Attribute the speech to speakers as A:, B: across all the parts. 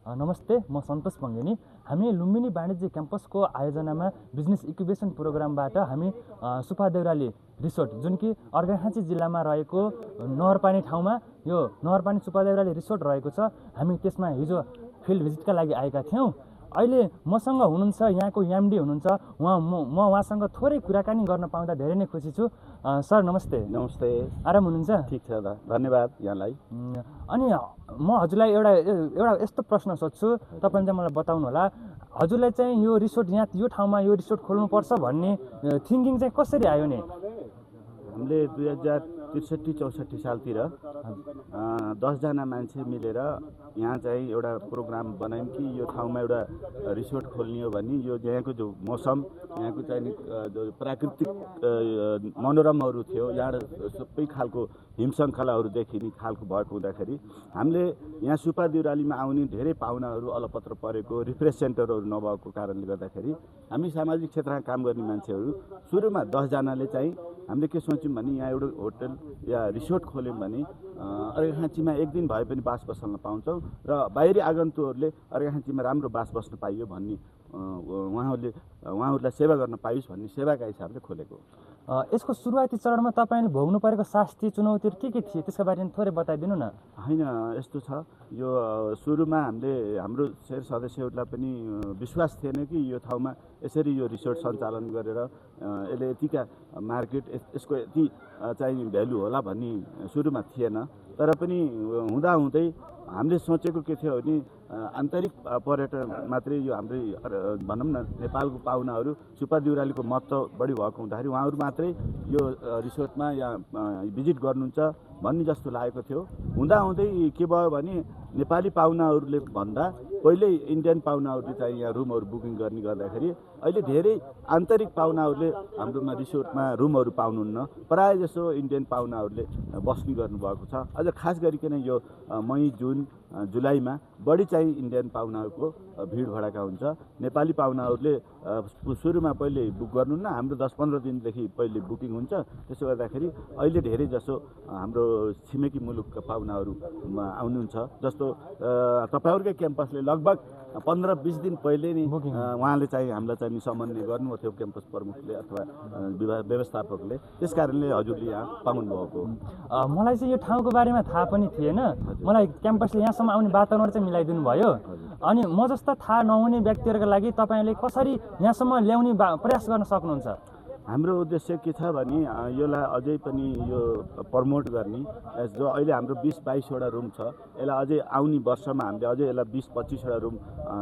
A: नमस्ते, म सन्तोष पङ्गेनी। हामी लुम्बिनी वाणिज्य क्याम्पसको आयोजनामा बिजनेस इक्युबेसन प्रोग्रामबाट हामी सुपा देउराली रिसोर्ट, जुन कि अर्घाखाँची जिल्लामा रहेको नहरपानी ठाउँमा यो नहरपानी सुपा देउराली रिसोर्ट रहेको छ। हामी त्यसमा हिजो फिल्ड भिजिटका लागि आएका थियौँ। अहिले मसँग हुनुहुन्छ यहाँको एमडी हुनुहुन्छ, म उहाँसँग थोरै कुराकानी गर्न पाउँदा धेरै नै खुसी छु। सर नमस्ते।
B: नमस्ते।
A: आराम हुनुहुन्छ?
B: ठिक छ दा, धन्यवाद यहाँलाई।
A: अनि म हजुरलाई एउटा यस्तो प्रश्न सोध्छु, तपाईँले चाहिँ मलाई बताउनु होला, हजुरलाई चाहिँ यो रिसोर्ट यो ठाउँमा यो रिसोर्ट खोल्नुपर्छ भन्ने थिङ्किङ चाहिँ कसरी आयो नि?
B: हामीले 2063-64 सालतिर 10जना मान्छे मिलेर यहाँ चाहिँ एउटा प्रोग्राम बनायौँ कि यो ठाउँमा एउटा रिसोर्ट खोल्ने हो भने यो यहाँको जो मौसम, यहाँको चाहिँ जो प्राकृतिक मनोरमहरू थियो, यहाँ सबै खालको हिमशृङ्खलाहरू देखिने खालको भएको हुँदाखेरि हामीले यहाँ सुपा देउरालीमा आउने धेरै पाहुनाहरू अलपत्र परेको, रिफ्रेस सेन्टरहरू नभएको कारणले गर्दाखेरि हामी सामाजिक क्षेत्रमा काम गर्ने मान्छेहरू सुरुमा 10जनाले चाहिँ हामीले के सोच्यौँ भने यहाँ एउटा होटल या रिसोर्ट खोल्यौँ भने अर्घाखाँचीमा एक दिन भए पनि बास बस्न पाउँछौँ र बाहिरी आगन्तुकहरूले अर्घाखाँचीमा राम्रो बास बस्न पाइयो भन्ने उहाँहरूलाई सेवा गर्न पाइयोस् भन्ने सेवाका हिसाबले खोलेको।
A: यसको सुरुवाती चरणमा तपाईँले भोग्नु परेको शास्ति चुनौतीहरू के थिए, त्यसका बारेमा थोरै बताइदिनु न।
B: होइन, यस्तो छ, यो सुरुमा हामीले हाम्रो शेर सदस्यहरूलाई पनि विश्वास थिएन कि यो ठाउँमा यसरी यो रिसोर्ट सञ्चालन गरेर यसले यतिका मार्केट, यसको यति चाहिँ भ्यालु होला भन्ने सुरुमा थिएन। तर पनि हुँदाहुँदै हामीले सोचेको के थियो भने आन्तरिक पर्यटन मात्रै यो हाम्रै भनौँ न नेपालको पाहुनाहरू सुपा देउरालीको महत्त्व बढी भएको हुँदाखेरि उहाँहरू मात्रै यो रिसोर्टमा या भिजिट गर्नुहुन्छ भन्ने जस्तो लागेको थियो। हुँदाहुँदै के भयो भने नेपाली पाहुनाहरूले भन्दा पहिल्यै इन्डियन पाहुनाहरूले चाहिँ यहाँ रुमहरू बुकिङ गर्ने गर्दाखेरि अहिले धेरै आन्तरिक पाहुनाहरूले हाम्रोमा रिसोर्टमा रुमहरू पाउनुहुन्न। प्रायः जसो इन्डियन पाहुनाहरूले बस्ने गर्नुभएको छ। अझ खास गरिकन यो मई, जुन, जुलाईमा बढी चाहिँ इन्डियन पाहुनाहरूको भिड भडका हुन्छ। नेपाली पाहुनाहरूले सुरुमा पहिले बुक गर्नुहुन्न, हाम्रो 10-15 दिनदेखि पहिले बुकिङ हुन्छ। त्यसो गर्दाखेरि अहिले धेरै जसो हाम्रो छिमेकी मुलुकका पाहुनाहरू आउनुहुन्छ। जस्तो तपाईँहरूकै क्याम्पसले लगभग 15-20 दिन पहिले नै उहाँले चाहिँ हामीलाई चाहिँ समन्वय गर्नुभएको थियो, क्याम्पस प्रमुखले अथवा व्यवस्थापकले। त्यस कारणले हजुरले यहाँ पाउनुभएको।
A: मलाई चाहिँ यो ठाउँको बारेमा थाहा पनि थिएन। मलाई क्याम्पसले यहाँसम्म आउने वातावरण चाहिँ मिलाइदिनु भयो। अनि म जस्ता थाहा नहुने व्यक्तिहरूका लागि तपाईँले कसरी यहाँसम्म ल्याउने प्रयास गर्न सक्नुहुन्छ?
B: हाम्रो उद्देश्य के छ भने यसलाई अझै पनि यो प्रमोट गर्ने, जो अहिले हाम्रो 20-22वटा रुम छ, यसलाई अझै आउने वर्षमा हामीले अझै यसलाई 20-25वटा रुम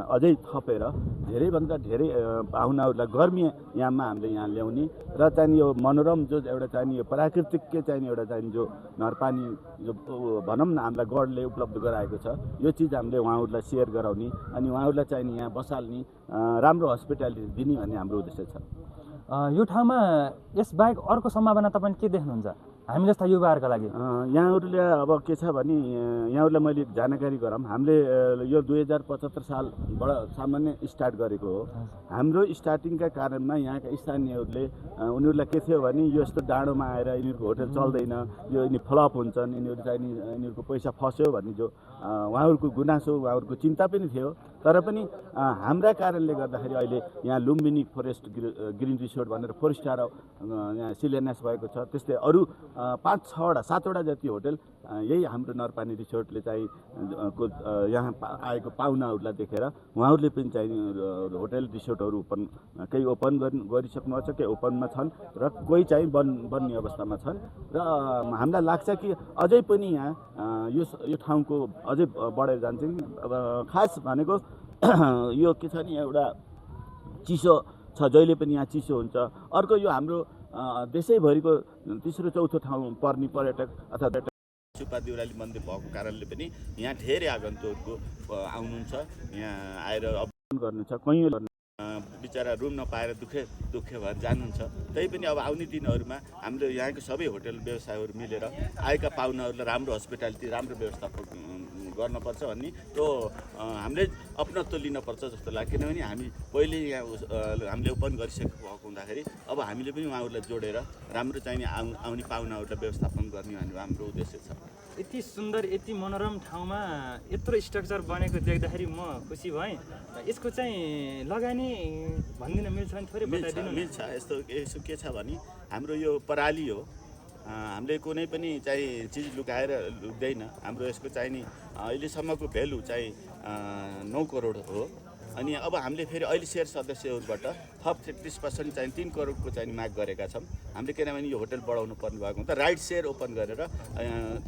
B: अझै थपेर धेरैभन्दा धेरै पाहुनाहरूलाई गर्मी याममा हामीले यहाँ ल्याउने र चाहिँ यो मनोरम जो एउटा चाहिँ यो प्राकृतिक के चाहिँ एउटा चाहिँ जो नहरपानी जो भनौँ न हामीलाई गडले उपलब्ध गराएको छ, यो चिज हामीले उहाँहरूलाई सेयर गराउने अनि उहाँहरूलाई चाहिँ यहाँ बसाल्ने, राम्रो हस्पिटालिटी दिने भन्ने हाम्रो उद्देश्य छ।
A: यो ठाउँमा यसबाहेक अर्को सम्भावना तपाईँले के देख्नुहुन्छ हामी जस्ता युवाहरूका लागि?
B: यहाँहरूले अब के छ भने यहाँहरूलाई मैले जानकारी गराउँ, हामीले यो 2075 सालबाट सामान्य स्टार्ट गरेको हो। हाम्रो स्टार्टिङका कारणमा यहाँका स्थानीयहरूले उनीहरूलाई के थियो भने यो यस्तो डाँडोमा आएर यिनीहरूको होटल चल्दैन, यो यिनी फ्लप हुन्छन्, यिनीहरू चाहिँ यिनीहरूको पैसा फस्यो भन्ने जो उहाँहरूको गुनासो, उहाँहरूको चिन्ता पनि थियो। तर पनि हाम्रा कारणले गर्दाखेरि अहिले यहाँ लुम्बिनी फरेस्ट ग्रिन रिसोर्ट भनेर 4 स्टार यहाँ शिलान्यास भएको छ। त्यस्तै अरू 5-6वटा 7वटा जति होटल यही हाम्रो नहरपानी रिसोर्टले चाहिँ यहाँ आएको पाहुनाहरूलाई देखेर उहाँहरूले पनि चाहिँ होटल रिसोर्टहरू केही ओपन गरिसक्नु भएको छ, केही ओपनमा छन् र कोही चाहिँ बन्ने अवस्थामा छन्। र हामीलाई लाग्छ कि अझै पनि यहाँ यो ठाउँको अझै बढेर जान्छ। खास भनेको यो के छ नि, एउटा चिसो छ, जहिले पनि यहाँ चिसो हुन्छ। अर्को यो हाम्रो देशैभरिको तेस्रो-चौथो ठाउँ पर्ने पर्यटक अथवा सुपा देउराली मन्दिर भएको कारणले पनि यहाँ धेरै आगन्तुकहरूको आउनुहुन्छ, यहाँ आएर अवलोकन गर्नुहुन्छ। कहीँ बिचरा रुम नपाएर दुःखे भएर जानुहुन्छ। त्यही पनि अब आउने दिनहरूमा हाम्रो यहाँको सबै होटल व्यवसायहरू मिलेर आएका पाहुनाहरूलाई राम्रो हस्पिटालिटी, राम्रो व्यवस्थापन गर्नुपर्छ भन्ने त्यो हामीले अपनत्व लिनुपर्छ जस्तो लाग्छ। किनभने हामी पहिले यहाँ हामीले ओपन गरिसकेको भएको हुँदाखेरि अब हामीले पनि उहाँहरूलाई जोडेर राम्रो चाहिने आउने पाहुनाहरूलाई व्यवस्थापन गर्ने भन्ने हाम्रो उद्देश्य छ।
A: यति सुन्दर यति मनोरम ठाउँमा यत्रो स्ट्रक्चर बनेको देख्दाखेरि म खुसी भएँ। यसको चाहिँ लगानी भनिदिन मिल्छ भने थोरै बताइदिनु न।
B: मिल्छ। यसो के छ भने हाम्रो यो पराली हो, हामीले कुनै पनि चाहिँ चिज लुकाउँदैन। हाम्रो यसको चाहिँ नि अहिलेसम्मको भ्यालु चाहिँ 9 करोड हो। अनि अब हामीले फेरि अहिले सेयर सदस्यहरूबाट थप 33% चाहिँ 3 करोडको चाहिँ माग गरेका छौँ हामीले, किनभने यो होटल बढाउनु पर्ने भएको हुन्छ। राइट सेयर ओपन गरेर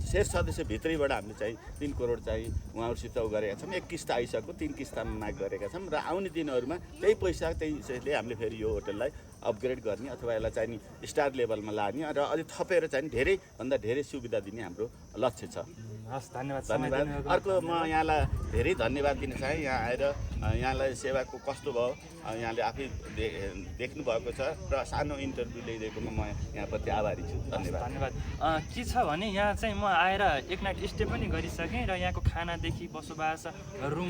B: सेयर सदस्यभित्रैबाट हामीले चाहिँ 3 करोड चाहिँ उहाँहरूसित गरेका छौँ। 1 किस्ता आइसक्यो, 3 किस्तामा माग गरेका छौँ र आउने दिनहरूमा त्यही पैसा त्यसले हामीले फेरि यो होटललाई अपग्रेड गर्ने अथवा यसलाई चाहिँ नि स्टार लेभलमा लाने र अझै थपेर चाहिँ धेरैभन्दा धेरै सुविधा दिने हाम्रो लक्ष्य छ।
A: हस्, धन्यवाद।
B: धन्यवाद। अर्को म यहाँलाई धेरै धन्यवाद दिन चाहे, यहाँ आएर यहाँलाई सेवाको कस्तो भयो यहाँले आफै देख्नु भएको छ र सानो इन्टरभ्यू ल्याइदिएकोमा म यहाँप्रति आभारी छु। धन्यवाद।
A: धन्यवाद। के छ भने यहाँ चाहिँ म आएर एक नाइट स्टे पनि गरिसकेँ र यहाँको खानादेखि बसोबास रुम